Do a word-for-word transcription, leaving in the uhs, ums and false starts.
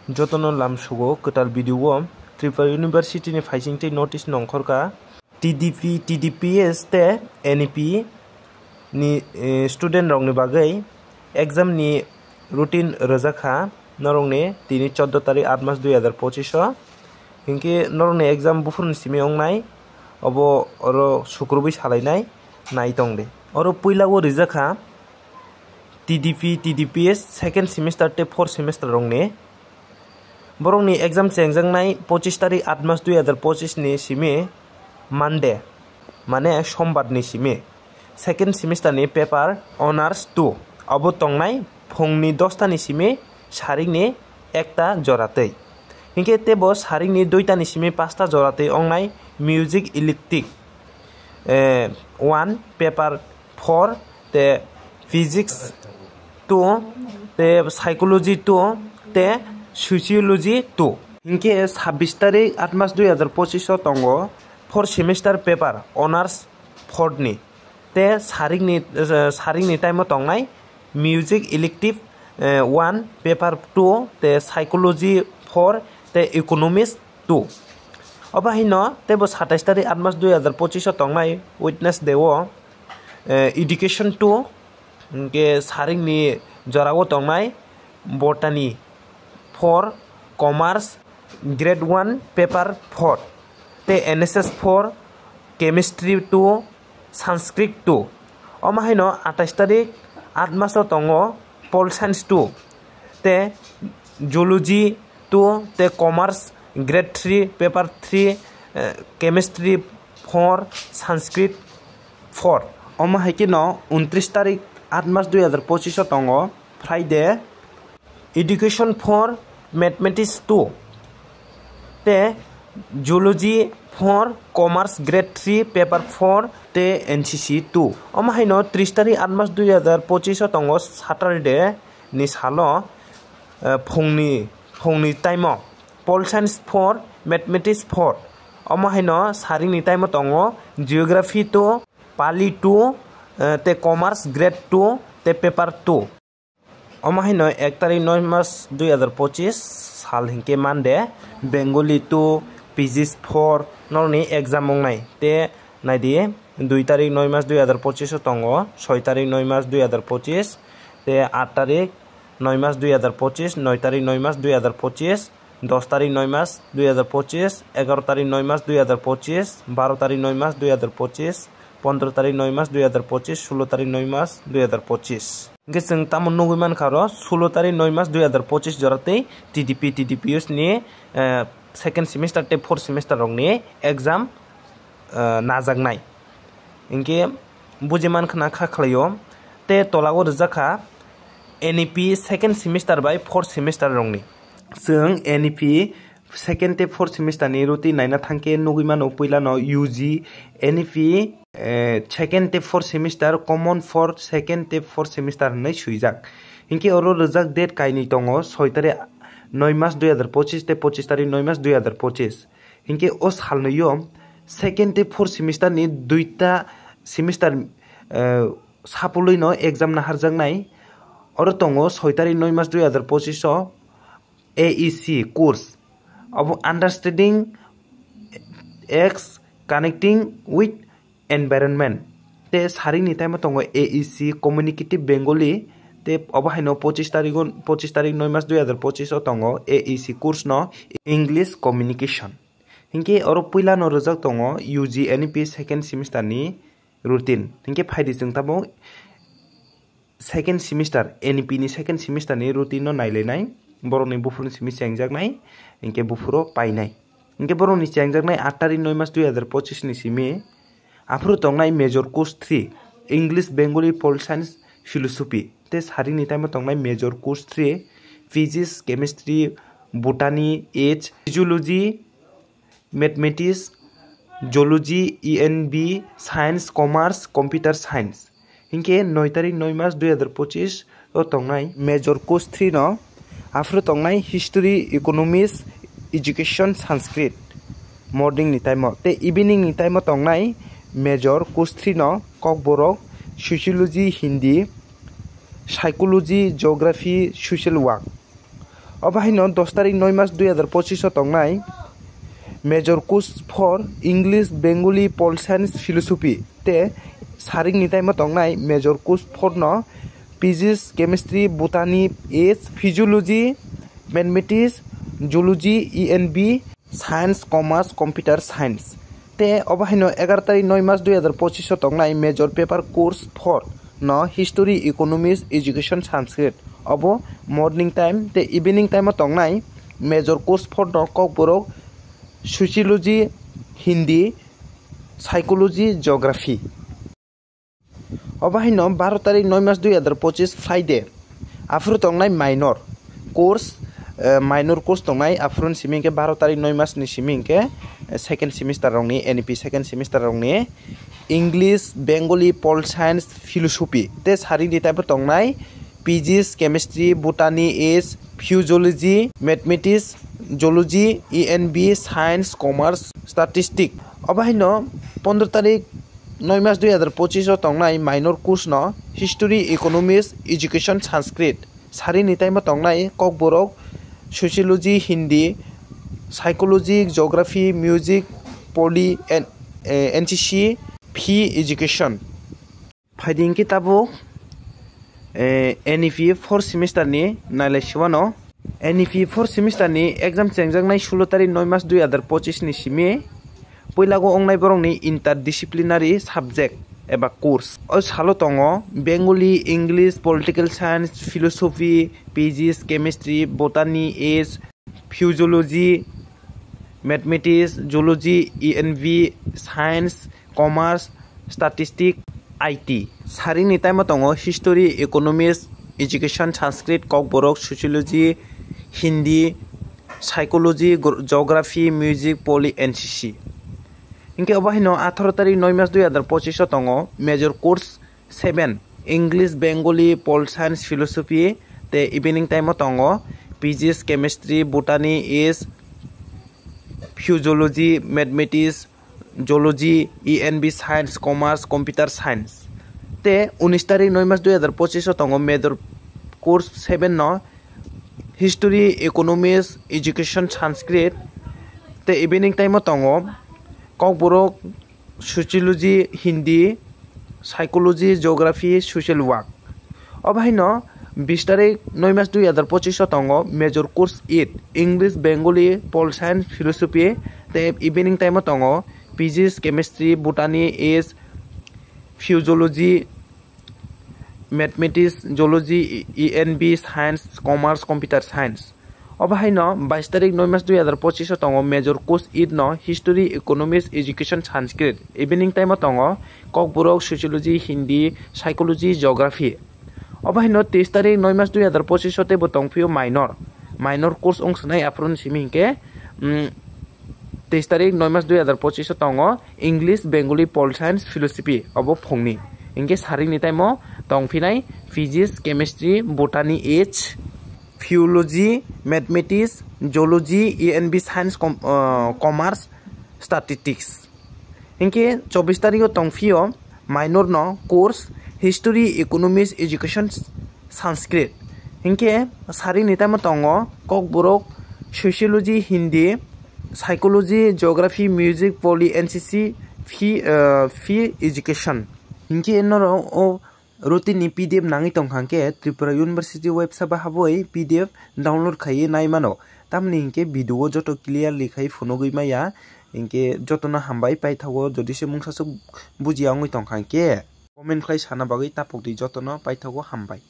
Jotono lamsugo kwtal video o Tripura University ni phaising tei notice nongkhorkha. T D P, T D P S tei N E P ni, eh, student rokni bagwi exam ni routine rwjakha norokni tini chordo tarik aat mas dui hazar pochish o. Hinkhe norokni exam buphurni simi wngnai, obo oro sukrubwi salainai, nai tongdi. Oro puila o rijakha T D P, T D P S second semester tei fourth semester rokni. Borokni exam chengjaknai pochish tarik aat mas dui hazar pochish ni simi Monday, mane sombar ni simi second semester ni paper Honours two. Obo tongnai phungni dosta ni simi sarikni ekta joratwi. Hinkhe teibo sarikni duita ni simi pasta joratwi wngnai music elective, eh, one, paper four, tei physics two, tei psychology two, tei sociology two. Hinkhe sabbish tarik aat mas dui hazar pochish o tongo fourth semester paper Honours four ni. Tei sarikni, eh, sarikni time o tongnai music elective, eh, one, paper two, tei psychology four, tei economics two. Obo haino teibo satais tarik aat mas dui hazar pochish o tongnai Wednesday o, eh, education two, hinkhe sarikni jorao tongnai botany four, commerce grade one paper four, tei N S S four, chemistry two, Sanskrit two. Omo haino atais tarik aat mas o tongo pol science two, tei zoology two, tei commerce grade three paper three, eh, chemistry four, Sanskrit four. Omo hai kheno untris tarik aat mas dui hazar pochish o tongo Friday, education four, mathematics two, tei zoology four, commerce grade three paper four, tei N C C two. Omo haino tris tarik aat mas dui hazar pochish o tongo Saturday ni salo, eh, phungni, phungni time o pol science four, mathematics four. Omo haino sarikni time o tongo geography two, Pali two, eh, tei commerce grade two, tei paper two. Omo haino ek tarik noi mas dui hazar pochish sal hinkhe Monday, Bengali two, physics four norokni exam wngnai. Tei naidi, dui tarik noi mas dui hazar pochish o tongo, soi tarik noi mas dui hazar pochish, tei aat tarik noi mas dui hazar pochish, noi tarik noi mas dui hazar pochish, dos tarik noi mas dui hazar pochish, egaro tarik noi mas dui hazar pochish, baro tarik noi mas dui hazar pochish, pondro tarik noi mas dui hazar pochish, sulo tarik noi mas dui hazar pochish. Hinkhe chwng tamo nugwi mankha oro sulo tarik noi mas dui hazar pochish jora tei T D P, T D P S ni, eh, second semester tei fourth semester rokni exam, eh, najaknai. Hinkhe buji mankha na kha khlaio, tei tola o rijak kha N E P second semester bai fourth semester rokni. Chwng N E P second tei fourth semester ni routine naina thangkhe nugwi mano, puila no U G N E P, eh, second tei fourth semester common for second tei fourth semester hinwi swijak. Hinkhe oro rijak date kainwi tongo, soi tarik noi mas dui hazar pochish tei pochish tarik noi mas dui hazar pochish. Hinkhe o salnwio second tei fourth semester ni duita semester, eh, sapulwi no exam naharjaknai. Oro tongo soi tarik noi mas dui hazar pochish o A E C course. Abo understanding X connecting with environment. Tei sarikni time o tongo A E C communicative Bengali. Tei obo haino pochish tarik o, pochish tarik noi mas dui hazar pochish o tongo A E C course no English communication. Hinkhe oro puila no rijak tongo U G N E P second semester ni routine. Hinkhe phaidi chwng tabuk second semester, N E P ni second semester ni routine no nailainai, borokni buphurni simi chengjaknai, hinkhe buphuro painai. Hinkhe borokni chengjaknai aat tarik noi mas dui hazar pochish ni simi, aphuru tongnai major course three, English, Bengali, Pol Science, Philosophy, tei sarikni time o tongnai major course three, Physics, Chemistry, Botany, H, Physiology, Mathematics, Zoology, E N B, Science, Commerce, Computer Science. Hinkhe noi tarik noi mas dui hazar pochish o tongnai major course three no, aphuru tongnai History, Economics, Education, Sanskrit morning ni time o, tei evening ni time o tongnai major course three no Kokborok, Sociology, Hindi, Psychology, Geography, Social Work. Obo haino dos tarik noi mas dui hazar pochish o tongnai major course for English, Bengali, Pol Science, Philosophy tei sarik ni time o tongnai major course four no Physics, Chemistry, Botany, Age, Physiology, Mathematics, Zoology, E N V, Science, Commerce, Computer Science. Tei obo haino egaroh tarik noi mas dui hazar pochish o tongnai major paper course four no History, Economics, Education, Sanskrit. Obo morning time tei evening time o tongnai major course four no Kokborok, Sociology, Hindi, Psychology, Geography. Obo haino baro tarik noi mas dui hazar pochish Friday. Aphuru tongnai minor course, eh, minor course tongnai aphuru ni simi hinkhe baro tarik noi mas ni simi hinkhe, eh, second semester rokni, N E P second semester rokni English, Bengali, Pol Science, Philosophy. Tei sarik ni time o tongnai Physics, Chemistry, Botany, Age, Physiology, Mathematics, Zoology, E N V, Science, Commerce, Statistics. Obo haino pondro tarik noi mas dui hazar pochish o tongnai minor course no History, Economics, Education, Sanskrit. Sarik ni time o tongnai Kokborok, Sociology, Hindi, Psychology, Geography, Music, Poly, N-, eh, N C C, P Education. Phaidi hinkhe tabuk, eh, N E P fourth semester ni nailai siwano. N E P fourth semester ni exam chengjaknai sulo tarik noi mas dui hazar pochish ni simi puilago ongnai borokni interdisciplinary subject eba course. O salo tongo Bengali, English, Political Science, Philosophy, Physics, Chemistry, Botany, Age, Physiology, Mathematics, Zoology, E N V, Science, Commerce, Statistics, I T. Sarik ni time o tongo History, Economics, Education, Sanskrit, Kokborok, Sociology, Hindi, Psychology, Gr-, Geography, Music, Poly, N C C. Hinkhe obo haino atharo tarik noi mas dui hazar pochish o tongo major course seven, English, Bengali, Pol Science, Philosophy, tei evening time o tongo Physics, Chemistry, Botany, Age, Physiology, Mathematics, Zoology, E N V Science, Commerce, Computer Science. Tei unis tarik noi mas dui hazar pochish o tongo major course seven no History, Economics, Education, Sanskrit. Tei evening time o tongo Kokborok, Sociology, Hindi, Psychology, Geography, Social Work. Obo haino bis tarik noi mas dui hazar pochish o tongo major course eight, English, Bengali, Pol Science, Philosophy, tei evening time o tongo Physics, Chemistry, Botany, Age, Physiology, Mathematics, Zoology, E N V, Science, Commerce, Computer Science. Obo haino bais tarik noi mas dui hazar pochish o tongo major course eight no History, Economics, Education, Sanskrit. Evening time o tongo Kokborok, Sociology, Hindi, Psychology, Geography. Obo haino teis tarik noi mas dui hazar pochish o teibo tongphio minor. Minor course wng swnai aphuru ni simi hinkhe, mm, teis tarik noi mas dui hazar pochish o tongo English, Bengali, Pol Science, Philosophy, obo phungni. Hinkhe sarik ni time o tongphinai Physics, Chemistry, Botany, Age, Physiology, Mathematics, Zoology, E N V Science, Com-, ah, Commerce, Statistics. Hinkhe chobbish tarik o tongphio minor no course History, Economics, Education, Sanskrit. Hinkhe sarik ni time o tongo Kokborok, Sociology, Hindi, Psychology, Geography, Music, Poly, N C C, Phy-, ah, Phy Education. Hinkhe norok o routine ni P D F nangwi tongkha hinkhe Tripura University website o habwi P D F download khaiwi nai mano. Tamni hinkhe video o joto clearly khai phunugwi maya. Hinkhe jotono hambai paithago, jodi se mungsa swk bujiya wngwi tongkha hinkhe comment khlai sana bagwi tapukdi, jotono paithago hambai.